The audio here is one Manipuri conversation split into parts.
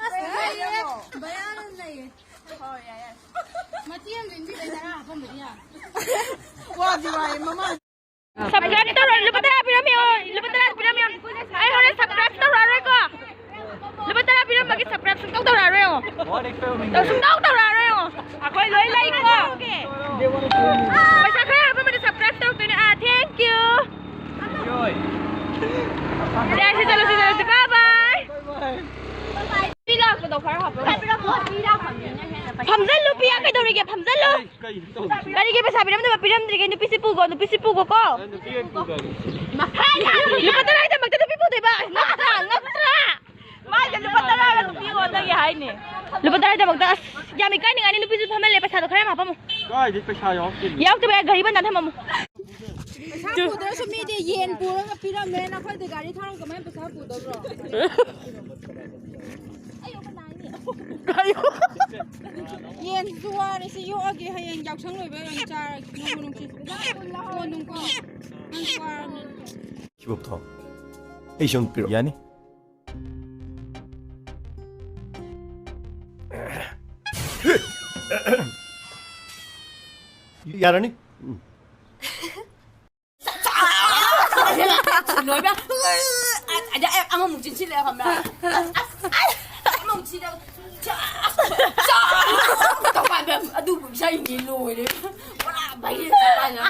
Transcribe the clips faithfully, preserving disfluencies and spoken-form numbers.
ꯑꯁ, ꯂꯩꯌꯦ꯫ ꯕꯌꯥꯟ ꯑꯃ ꯂꯩꯌꯦ꯫ ꯃꯇꯦꯛ ꯑꯃ ꯆꯤꯟꯕꯤꯗ ꯇꯔꯥ ꯍꯥꯞꯄꯝꯕꯗꯤ ꯌꯥꯕ꯫ ꯋꯥꯗꯤ ꯋꯥꯏ ꯃꯃꯥ꯫ Subscribe ꯇꯧꯔꯣ, ꯂꯨꯄꯥ ꯇꯔꯥ ꯄꯤꯔꯝꯃꯤꯌꯣ, ꯂꯨꯄꯥ ꯇꯔꯥ ꯄꯤꯔꯝꯃꯤꯌꯣ꯫ ꯑꯩ ꯍꯣꯔꯦꯟ subscribe ꯇꯧꯔꯛꯑꯔꯣꯏꯀꯣ꯫ ꯂꯨꯄꯥ ꯇꯔꯥ ꯄꯤꯔꯝꯕꯒꯤ subscribe ꯁꯨꯡꯇꯧ ꯇꯧꯔꯛꯑꯔꯣꯏ ꯌꯦꯡꯉꯣ꯫ ꯇꯧ-, ꯁꯨꯡꯇꯧ ꯇꯧꯔꯛꯑꯔꯣꯏ ꯌꯦꯡꯉꯣ꯫ ꯑꯩꯈꯣꯏ ꯂꯣꯏ ꯂꯩꯀꯣ꯫ ꯄꯩꯁꯥ ꯈꯔ ꯍꯥꯞꯄꯝꯕꯗꯤ subscribe ꯇꯧꯔꯛꯇꯣꯏꯅꯦ꯫ Ah, thank you꯫ ꯁꯦ, ꯁꯤ ꯆꯠꯂꯁꯤ, ꯆꯠꯂꯁꯤ꯫ Bye bye꯫ ꯃꯤ ꯂꯥꯛꯄꯗꯣ ꯈꯔ ꯍꯥꯞꯄꯣ꯫ ꯐꯝꯖꯜꯂꯨ, ꯄꯤꯌꯥ, ꯀꯩꯗꯧꯔꯤꯒꯦ? ꯐꯝꯖꯜꯂꯨ꯫ ꯀꯩꯅꯣ ꯇꯧꯔꯤꯁꯦ? ꯀꯔꯤꯒꯤ ꯄꯩꯁꯥ ꯄꯤꯔꯝꯗꯕ? ꯄꯤꯔꯝꯗ꯭ꯔꯤꯒꯦ, ꯅꯨꯄꯤꯁꯤ ꯄꯨꯒꯣ, ꯅꯨꯄꯤꯁꯤ ꯄꯨꯒꯣꯀꯣ꯫ ꯅꯨꯄꯤ ꯑꯣꯏꯅ ꯄꯨꯗꯕꯅꯤ꯫ ꯂꯨꯄꯥ ꯇꯔꯥꯒꯤꯗꯃꯛꯇ ꯅꯨꯄꯤ ꯄꯨꯗꯣꯏꯕ? ꯉꯛꯇ꯭ꯔꯥ? ꯉꯛꯇ꯭ꯔꯥ? ꯃꯥꯏꯗ ꯂꯨꯄꯥ ꯇꯔꯥꯒ ꯅꯨꯄꯤ ꯑꯣꯟꯅꯒꯦ ꯍꯥꯏꯅꯦ꯫ ꯂꯨꯄꯥ ꯇꯔꯥꯒꯤꯗꯃꯛꯇ, ꯑꯁ, ꯌꯥꯝ ꯏꯀꯥꯏꯅꯤꯡꯉꯥꯏꯅꯤ, ꯅꯨꯄꯤꯁꯨ ꯐꯝꯍꯜꯂꯦ, ꯄꯩꯁꯥꯗꯣ ꯈꯔ ꯌꯥꯝ ꯍꯥꯞꯄꯝꯃꯨ꯫ ꯀꯥꯏꯗꯩ ꯄꯩꯁꯥ ꯌꯥꯎꯔꯛꯇꯦ? ꯌꯥꯎꯔꯛꯇꯕ ꯌꯥꯏ, ꯒꯥꯔꯤ ꯕꯟꯗꯥ ꯊꯝꯃꯝꯃꯨ꯫ ꯄꯩꯁꯥ ꯄꯨꯗ꯭ꯔꯁꯨ ꯃꯤꯗꯤ ꯌꯦꯟ ꯄꯨꯔꯒ ꯄꯤꯔꯝꯃꯦ, ꯅꯈꯣꯏꯗꯤ ꯒꯥꯔꯤ ꯊꯧꯔꯒ ꯀꯃꯥꯏꯅ ꯄꯩꯁꯥ ꯄꯨꯗꯕ꯭ꯔꯣ? ꯌꯦꯟꯁꯤꯁꯨ ꯋꯥꯔꯦ, ꯁꯤ ꯌꯣꯛꯑꯒꯦ, ꯍꯌꯦꯡ ꯌꯥꯎꯁꯪ ꯂꯣꯏꯕ ꯑꯣꯏꯅ ꯆꯥꯔꯒꯦ꯫ ꯅꯣꯡꯃ ꯅꯨꯡꯁꯤ꯫ ꯀꯣꯟꯅꯨꯡꯀꯣ꯫ ꯅꯪ ꯋꯥꯔꯕꯅꯤꯅ꯫ ꯁꯤꯕꯣꯛ ꯊꯣꯡ꯫ ꯑꯩ ꯁꯨꯝ ꯄꯤꯔꯛꯑꯣ꯫ ꯌꯥꯅꯤ꯫ ꯌꯥꯔꯅꯤ꯫ ꯎꯝ꯫ ꯂꯣꯏꯕ꯫ ꯑꯗ ꯑꯩ ꯑꯃꯃꯨꯛ ꯆꯤꯟꯁꯤꯜꯂꯦ ꯈꯪꯕ꯭ꯔꯥ? ꯑꯁ, ꯑꯁ, ꯑꯃꯃꯨꯛ ꯆꯤꯟꯁꯤꯜꯂꯦ꯫ ꯇꯧꯀꯥꯟꯗ ꯑꯗꯨꯕꯨ ꯏꯁꯩꯅꯤ ꯂꯣꯏꯔꯦ꯫ ꯄꯨꯔꯥ ꯚꯥꯏꯔꯦꯜ ꯆꯠꯄ ꯍꯥꯏꯅ꯫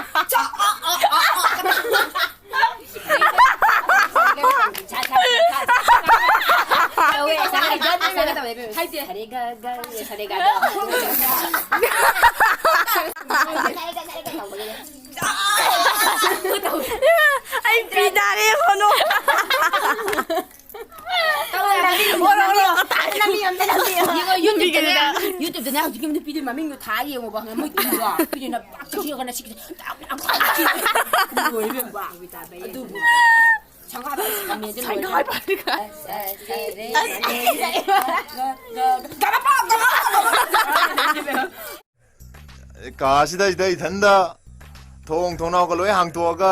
ꯇꯧꯋꯦ, ꯉꯁꯥꯏ ꯍꯥꯏꯖꯗꯦ, ꯉꯁꯥꯏ ꯇꯧꯋꯦ, ꯏꯕꯦꯝꯃ꯫ ꯍꯥꯏꯗꯦ꯫ ꯁꯥꯔꯦ ꯒ ꯒ ꯔꯦ ꯁꯥꯔꯦ ꯒ ꯗꯣ꯫ ꯑꯩ ꯄꯤ ꯇꯥꯔꯦ, ꯍꯣꯅꯣ꯫ ꯌꯦꯡꯉꯣ, YouTube-ꯇꯅꯦ, YouTube-ꯇꯅꯦ ꯍꯧꯖꯤꯛꯀꯤ ꯅꯨꯄꯤꯗꯨ ꯃꯃꯤꯡꯗꯣ ꯊꯥ ꯌꯦꯡꯉꯣꯕ, ꯃꯣꯏ ꯄꯤꯗꯣ꯫ ꯄꯤꯗꯨꯅ ꯄꯥꯛ ꯆꯤꯛꯑꯒꯅ ꯁꯤ-, ꯂꯣꯏꯔꯦ ꯏꯕꯦꯝꯃ꯫ ꯑꯗꯨꯕꯨ ꯁꯪꯒꯥꯕ ꯀꯃꯦꯟꯁꯦ ꯂꯣꯏꯔꯦ꯫ ꯁꯪꯒꯥꯕ꯫ ꯀꯥꯁꯤꯗꯩꯁꯤꯗ ꯏꯊꯟꯗ ꯊꯣꯡ ꯊꯣꯡꯅꯥꯎꯒ ꯂꯣꯏ ꯍꯥꯡꯇꯣꯛꯑꯒ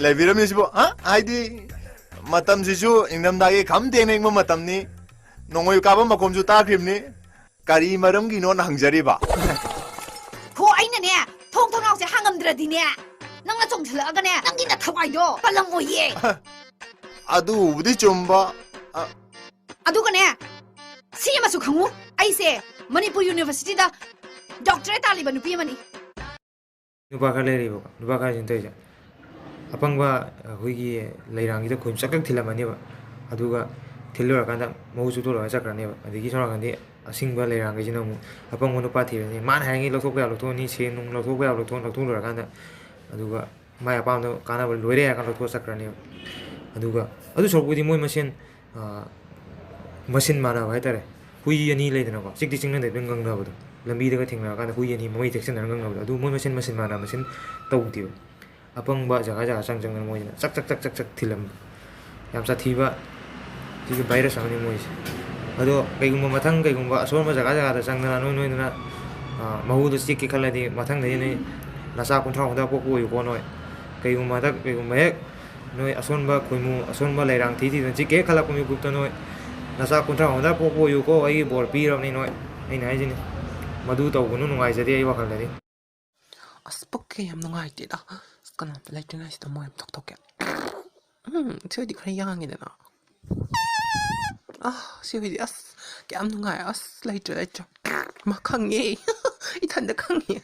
ꯂꯩꯕꯤꯔꯝꯃꯤꯁꯤꯕꯨ, ꯍꯥ? ꯍꯥꯏꯗꯤ, ꯃꯇꯝꯁꯤꯁꯨ ꯏꯪꯊꯝꯊꯥꯒꯤ ꯈꯝ ꯊꯦꯡꯅ ꯏꯪꯕ ꯃꯇꯝꯅꯤ꯫ ꯅꯣꯡꯃꯩ ꯀꯥꯞꯄ ꯃꯈꯣꯟꯁꯨ ꯇꯥꯈ꯭ꯔꯤꯕꯅꯤ꯫ ꯀꯔꯤ ꯃꯔꯝꯒꯤꯅꯣꯅ ꯍꯪꯖꯔꯤꯕ? ꯍꯣ, ꯑꯩꯅꯅꯦ, ꯊꯣꯡ ꯊꯣꯡꯅꯥꯎꯁꯦ ꯍꯥꯡꯉꯝꯗ꯭ꯔꯗꯤꯅꯦ, ꯅꯪꯅ ꯆꯣꯡꯁꯤꯜꯂꯛꯑꯒꯅꯦ, ꯅꯪꯒꯤ ꯅꯊꯋꯥꯏꯗꯣ ꯄꯜꯂꯝꯃꯣꯏꯌꯦ꯫ ꯑꯗꯨꯕꯨꯗꯤ ꯆꯨꯝꯕ꯫ ꯑ, ꯑꯗꯨꯒꯅꯦ, ꯁꯤ ꯑꯃꯁꯨ ꯈꯪꯉꯨ, ꯑꯩꯁꯦ ꯃꯅꯤꯄꯨꯔ ꯌꯨꯅꯤꯚꯔꯁꯤꯇꯤꯗ ꯗꯣꯛꯇꯔꯦꯠ ꯇꯥꯜꯂꯤꯕ ꯅꯨꯄꯤ ꯑꯃꯅꯤ꯫ ꯅꯨꯄꯥ ꯈꯔ ꯂꯩꯔꯤꯕꯀꯣ, ꯅꯨꯄꯥ ꯈꯔꯁꯤꯅ ꯇꯧꯔꯤꯁꯦ, ꯑꯄꯪꯕ ꯑꯩꯈꯣꯏꯒꯤ ꯂꯩꯔꯥꯡꯁꯤꯗ ꯈꯨꯟ ꯆꯛ ꯆꯛ ꯊꯤꯜꯂꯝꯃꯅꯦꯕ꯫ ꯑꯗꯨꯒ ꯊꯤꯜ ꯂꯣꯏꯔꯀꯥꯟꯗ ꯃꯍꯨꯠ ꯆꯨꯞꯊꯣꯛꯂꯒ ꯆꯠꯈ꯭ꯔꯅꯦꯕ꯫ ꯑꯗꯒꯤ ꯁꯣꯝ ꯅꯥꯀꯟꯗꯤ ꯑꯁꯤꯡꯕ ꯂꯩꯔꯥꯡꯈꯩꯁꯤꯅ ꯑꯃꯨꯛ ꯑꯄꯪꯕ ꯅꯨꯄꯥ ꯊꯤꯔꯅꯤ, ꯃꯥꯅ ꯍꯥꯏꯔꯤꯉꯩ ꯂꯧꯊꯣꯛꯄ ꯌꯥꯕ ꯂꯧꯊꯣꯛꯑꯅꯤ, ꯁꯦꯟ ꯅꯨꯡ ꯂꯧꯊꯣꯛꯄ ꯌꯥꯕ ꯂꯧꯊꯣꯛ ꯂꯧꯊꯣꯛ ꯂꯣꯏꯔꯀꯥꯟꯗ, ꯑꯗꯨꯒ ꯃꯥꯏ ꯑꯄꯥꯝꯕꯗꯣ ꯀꯥꯟꯅꯕ ꯂꯣꯏꯔꯦ ꯍꯥꯏꯔ ꯀꯥꯟꯗ ꯂꯧꯊꯣꯛꯑ ꯆꯠꯈ꯭ꯔꯅꯦꯕ꯫ ꯑꯗꯨꯒ ꯑꯗꯨ ꯁꯔꯨꯛꯄꯨꯗꯤ ꯃꯣꯏ ꯃꯁꯦꯟ, ꯑꯥ, ꯃꯁꯤꯟ ꯃꯥꯟꯅꯕ ꯍꯥꯏꯇꯥꯔꯦ, ꯍꯨꯏ ꯑꯅꯤ ꯂꯩꯗꯅꯀꯣ, ꯆꯤꯛꯇꯤ ꯆꯤꯛꯅꯗꯕ ꯉꯪꯅꯕꯗꯣ, ꯂꯝꯕꯤꯗꯒ ꯊꯦꯡꯅꯔꯀꯥꯟꯗ ꯍꯨꯏ ꯑꯅꯤ ꯃꯃꯩ ꯇꯦꯛꯁꯤꯟꯅꯔꯒ ꯉꯪꯅꯕꯗꯣ, ꯑꯗꯨ ꯃꯣꯏ ꯃꯁꯦꯟ ꯃꯁꯤꯟ ꯃꯥꯟꯅ ꯃꯁꯤꯟ ꯇꯧꯗꯦꯕ꯫ ꯑꯄꯪꯕ ꯖꯒꯥ ꯖꯒꯥ ꯆꯪ ꯆꯪꯗꯅ ꯃꯣꯏꯁꯤꯅ ꯆꯛ ꯆꯛ ꯆꯛ ꯆꯛ ꯆꯛ ꯊꯤꯜꯂꯝꯕ꯫ ꯌꯥꯝ ꯁꯥꯊꯤꯕ ꯁꯤꯒꯤ ꯚꯥꯏꯔꯁ ꯑꯃꯅꯤ ꯃꯣꯏꯁꯦ꯫ ꯑꯗꯣ ꯀꯩꯒꯨꯝꯕ ꯃꯊꯪ, ꯀꯩꯒꯨꯝꯕ ꯑꯁꯣꯟꯕ ꯖꯒꯥ ꯖꯒꯥꯗ ꯆꯪꯗꯅ ꯅꯣꯏ ꯅꯣꯏꯗꯅ, ꯑ, ꯃꯍꯨꯗꯣ ꯆꯤꯛꯀꯦ ꯈꯜꯂꯗꯤ, ꯃꯊꯪꯗꯗꯤ ꯅꯣꯏ ꯅꯆꯥ ꯀꯨꯟꯊ꯭ꯔꯥ ꯍꯨꯝꯐꯨꯗ ꯄꯣꯛꯄ ꯑꯣꯏꯌꯨꯀꯣ ꯅꯣꯏ꯫ ꯀꯩꯒꯨꯝꯕ ꯍꯟꯗꯛ, ꯀꯩꯒꯨꯝꯕ ꯍꯦꯛ ꯅꯣꯏ ꯑꯁꯣꯟꯕ ꯈꯣꯏꯃꯨ, ꯑꯁꯣꯟꯕ ꯂꯩꯔꯥꯡ ꯊꯤ ꯊꯤꯗꯅ ꯆꯤꯛꯀꯦ ꯍꯦꯛ ꯈꯜꯂꯛꯄ ꯃꯤꯀꯨꯞꯇ ꯅꯣꯏ ꯅꯆꯥ ꯀꯨꯟꯊ꯭ꯔꯥ ꯍꯨꯝꯐꯨꯗ ꯄꯣꯛꯄ ꯑꯣꯏꯌꯨꯀꯣ, ꯑꯩꯒꯤ ꯕꯣꯔ ꯄꯤꯔꯕꯅꯤ ꯅꯣꯏ꯫ ꯑꯩꯅ ꯍꯥꯏꯁꯤꯅꯤ, ꯃꯗꯨ ꯇꯧꯒꯅꯨ, ꯅꯨꯡꯉꯥꯏꯖꯗꯦ ꯑꯩ ꯋꯥꯈꯜꯗꯗꯤ꯫ ꯑꯁ, ꯄꯨꯛꯀ ꯌꯥꯝ ꯅꯨꯡꯉꯥꯏꯇꯦꯗ꯫ ꯑꯁ, ꯀꯅꯥꯝꯇ ꯂꯩꯇ꯭ꯔꯤꯉꯩꯁꯤꯗ ꯃꯣꯏ ꯑꯃ ꯊꯣꯛꯇꯣꯛꯀꯦ꯫ ꯎꯝ, ꯁꯤ ꯍꯣꯏꯗꯤ ꯈꯔ ꯌꯥꯡꯉꯤꯗꯅ꯫ ꯑꯥ, ꯁꯤ ꯍꯣꯏꯗꯤ ꯑꯁ ꯀꯌꯥꯝ ꯅꯨꯡꯉꯥꯏ꯫ ꯑꯁ, ꯂꯩꯇ꯭ꯔꯦ, ꯂꯩꯇ꯭ꯔꯦ꯫ ꯃꯥ ꯈꯪꯉꯦ꯫ ꯏꯊꯟꯗ ꯈꯪꯉꯦ꯫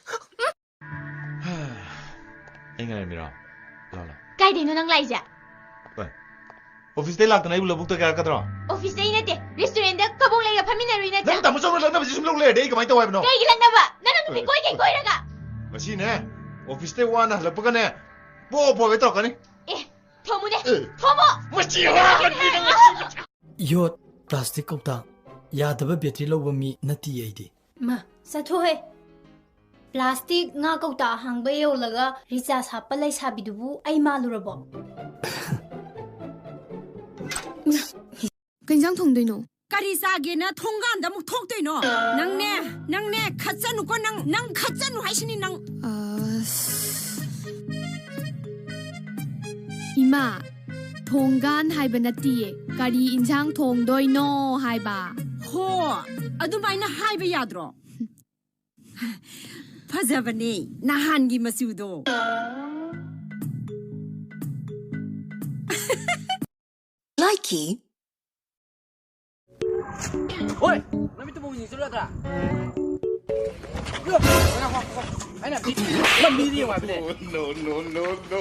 ꯑꯩ ꯉꯥꯏꯔꯝꯃꯤꯔꯣ? ꯂꯥꯎ, ꯂꯥꯎ꯫ ꯀꯥꯏꯗꯩꯅꯣ ꯅꯪ ꯂꯥꯛꯏꯁꯦ? ꯑꯦ, ꯑꯣꯐꯤꯁꯇꯩ ꯂꯥꯛꯇꯅ ꯑꯩꯕꯨ ꯂꯧꯕꯨꯛꯇ ꯀꯌꯥ ꯀꯗ꯭ꯔꯣ? ꯑꯣꯐꯤꯁꯇꯩ ꯅꯠꯇꯦ, ꯔꯦꯁꯇꯨꯔꯦꯟꯗ ꯀꯕꯣꯛ ꯂꯩꯒ ꯐꯝꯃꯤꯟꯅꯔꯨꯏ ꯅꯠꯇ꯭ꯔꯥ? ꯅꯪ ꯇꯥꯃꯣ ꯆꯧꯅ ꯂꯛꯅꯕꯁꯤ ꯁꯨꯝ ꯂꯧ ꯂꯩꯔꯗꯤ ꯑꯩ ꯀꯃꯥꯏꯅ ꯇꯧ ꯍꯥꯏꯕꯅꯣ? ꯀꯩꯒꯤ ꯂꯛꯅꯕ? ꯅꯪ ꯅꯨꯄꯤ ꯀꯣꯏ ꯀꯩ ꯀꯣꯏꯔꯒ? ꯉꯁꯤꯅꯦ, ꯑꯣꯐꯤꯁꯇꯩ ꯋꯥꯅ ꯍꯜꯂꯛꯄꯒꯅꯦ, ꯄꯣ ꯄꯣꯒꯦ ꯇꯧꯔꯛꯀꯅꯤ꯫ ꯑꯦ, ꯊꯣꯝꯃꯨꯅꯦ꯫ ꯑꯦ꯫ ꯊꯣꯝꯃꯣ꯫ ꯃꯁꯤ ꯑꯉꯥꯡ ꯑꯅꯤꯅ ꯉꯁꯤ ꯌꯣꯠ, ꯄ꯭ꯂꯥꯁꯇꯤꯛ ꯀꯧꯇꯥ, ꯌꯥꯗꯕ ꯕꯦꯇ꯭ꯔꯤ ꯂꯧꯕ ꯃꯤ ꯅꯠꯇꯤꯌꯦ ꯑꯩꯗꯤ꯫ ꯃꯥ, ꯆꯠꯊꯣꯛꯍꯦ꯫ ꯄ꯭ꯂꯥꯁꯇꯤꯛ ꯉꯥ ꯀꯧꯇꯥ ꯑꯍꯥꯡꯕ ꯌꯣꯜꯂꯒ ꯔꯤꯆꯥꯔꯖ ꯍꯥꯞꯄ ꯂꯩꯁꯥꯕꯤꯗꯨꯕꯨ ꯑꯩ ꯃꯥꯜꯂꯨꯔꯕꯣ? ꯀꯩ ꯏꯟꯖꯥꯡ ꯊꯣꯡꯗꯣꯏꯅꯣ? ꯀꯔꯤ ꯆꯥꯒꯦꯅ ꯊꯣꯡꯒꯥꯟꯗ ꯑꯃꯨꯛ ꯊꯣꯛꯇꯣꯏꯅꯣ? ꯅꯪꯅꯦ, ꯅꯪꯅꯦ, ꯈꯠꯆꯅꯨꯀꯣ, ꯅꯪ, ꯅꯪ ꯈꯠꯆꯅꯨ ꯍꯥꯏꯁꯤꯅꯤ ꯅꯪ꯫ ꯑ, ꯏꯃꯥ, ꯊꯣꯡꯒꯥꯟ ꯍꯥꯏꯕ ꯅꯠꯇꯤꯌꯦ, ꯀꯔꯤ ꯏꯟꯁꯥꯡ ꯊꯣꯡꯗꯣꯏꯅꯣ ꯍꯥꯏꯕ꯫ ꯍꯣ, ꯑꯗꯨꯃꯥꯏꯅ ꯍꯥꯏꯕ ꯌꯥꯗ꯭ꯔꯣ? ꯐꯖꯕꯅꯦ ꯅꯍꯥꯟꯒꯤ ꯃꯆꯨꯗꯣ꯫ ꯂꯥꯏꯀꯤ꯫ ꯍꯣꯏ, ꯅꯨꯃꯤꯠꯇꯨ ꯄꯨꯡ ꯆꯠꯂꯗ꯭ꯔꯥ? ꯑꯩꯅ ꯂꯝꯕꯤꯗꯤ ꯌꯦꯡꯉꯨ ꯍꯥꯏꯕꯅꯦ꯫ No, no, no, no.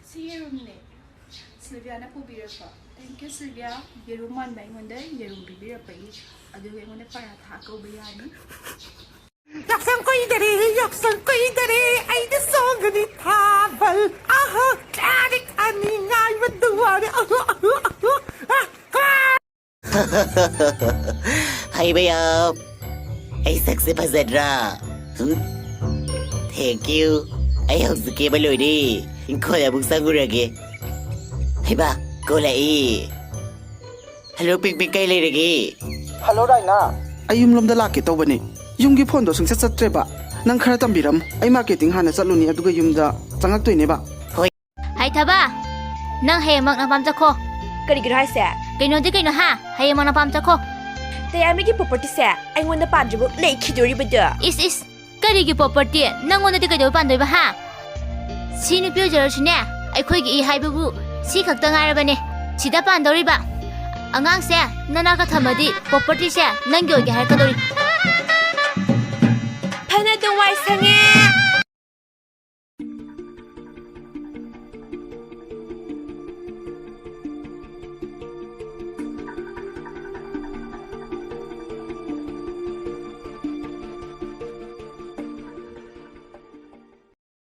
ꯁꯤ ꯌꯦꯔꯨꯝꯅꯦ꯫ ꯁꯤꯜꯚꯤꯌꯥꯅ ꯄꯨꯕꯤꯔꯛꯄ꯫ Thank you, Sylvia. ꯌꯦꯔꯨꯝ ꯃꯥꯟꯕ ꯑꯩꯉꯣꯟꯗ ꯌꯦꯔꯨꯝ ꯄꯤꯕꯤꯔꯛꯄꯒꯤ꯫ ꯑꯗꯨꯒ ꯑꯩꯉꯣꯟꯗ ꯄꯔꯥꯊꯥ ꯀꯧꯕ ꯌꯥꯅꯤ꯫ ꯌꯥꯎꯁꯪ ꯀꯨꯏꯗꯔꯦ, ꯌꯥꯎꯁꯪ ꯀꯨꯏꯗꯔꯦ, ꯑꯩꯗꯤ ꯆꯣꯡꯒꯅꯤ ꯊꯥꯕꯜ꯫ ꯑꯍꯣ, ꯇꯥꯔꯤꯛ ꯑꯅꯤ ꯉꯥꯏꯕꯗꯨ ꯋꯥꯔꯦ꯫ ꯑꯍꯣ, ꯑꯍꯣ, ꯑꯍꯣ꯫ ꯑꯥ, ꯀꯥ- ꯍꯩꯕ ꯌꯥꯝ꯫ ꯑꯩ ꯁꯛꯁꯦ ꯐꯖꯗ꯭ꯔꯥ? ꯍꯨꯝ? Thank you. ꯑꯩ ꯍꯧꯖꯤꯛ ꯀꯦꯕ ꯂꯣꯏꯔꯦ꯫ ꯏꯪꯈꯣꯜ ꯑꯃꯨꯛ ꯆꯪꯉꯨꯔꯒꯦ꯫ ꯍꯩꯃꯥ, ꯀꯣꯜꯂꯛꯏ꯫ ꯍꯜꯂꯣ, ꯄꯤꯡ ꯄꯤꯡ, ꯀꯩ ꯂꯩꯔꯒꯦ? ꯍꯜꯂꯣ, ꯔꯥꯏꯅꯥ꯫ ꯑꯩ ꯌꯨꯝꯂꯣꯝꯗ ꯂꯥꯛꯀꯦ ꯇꯧꯕꯅꯦ꯫ ꯌꯨꯝꯒꯤ ꯐꯣꯟꯗꯣ ꯁꯨꯡꯆꯠ ꯆꯠꯇ꯭ꯔꯦꯕ꯫ ꯅꯪ ꯈꯔ ꯇꯝꯕꯤꯔꯝꯃꯨ꯫ ꯑꯩ ꯃꯥꯔꯀꯦꯇꯤꯡ ꯍꯥꯟꯅ ꯆꯠꯂꯨꯅꯤ, ꯑꯗꯨꯒ ꯌꯨꯝꯗ ꯆꯪꯉꯛꯇꯣꯏꯅꯦꯕ꯫ ꯍꯣꯏ꯫ ꯍꯩꯊꯕ, ꯅꯪ ꯍꯌꯦꯡꯃꯛ ꯅꯄꯥꯝ ꯆꯠꯈꯣ꯫ ꯀꯔꯤꯒꯤꯅꯣ ꯍꯥꯏꯁꯦ? ꯀꯩꯅꯣꯗꯤ ꯀꯩꯅꯣ ꯍꯥ? ꯍꯌꯦꯡꯃꯛ ꯅꯄꯥꯝ ꯆꯠꯈꯣ꯫ ꯇꯌꯥꯃꯤꯒꯤ ꯄ꯭ꯔꯣꯄꯔꯇꯤꯁꯦ ꯑꯩꯉꯣꯟꯗ ꯄꯥꯟꯗ꯭ꯔꯤꯕꯨ ꯂꯩꯈꯤꯗꯣꯔꯤꯕꯗꯣ꯫ ꯏꯁ, ꯏꯁ, ꯀꯔꯤꯒꯤ ꯄ꯭ꯔꯣꯄꯔꯇꯤ? ꯅꯪꯉꯣꯟꯗꯗꯤ ꯀꯩꯗꯧꯕ ꯄꯥꯟꯗꯣꯏꯕ ꯍꯥ? ꯁꯤ ꯅꯨꯄꯤ ꯑꯣꯏꯖꯔꯁꯨꯅꯦ, ꯑꯩꯈꯣꯏꯒꯤ ꯏ ꯍꯥꯏꯕꯕꯨ ꯁꯤ ꯈꯛꯇ ꯉꯥꯏꯔꯕꯅꯦ꯫ ꯁꯤꯗ ꯄꯥꯟꯗꯧꯔꯤꯕ꯫ ꯑꯉꯥꯡꯁꯦ ꯅꯅꯥꯛꯇ ꯊꯝꯃꯗꯤ ꯄ꯭ꯔꯣꯄꯔꯇꯤꯁꯦ ꯅꯪꯒꯤ ꯑꯣꯏꯒꯦ ꯍꯥꯏꯔꯛꯀꯗꯧꯔꯤ꯫ ꯐꯅ ꯑꯗꯨꯝ ꯋꯥꯏ ꯁꯪꯉꯦ꯫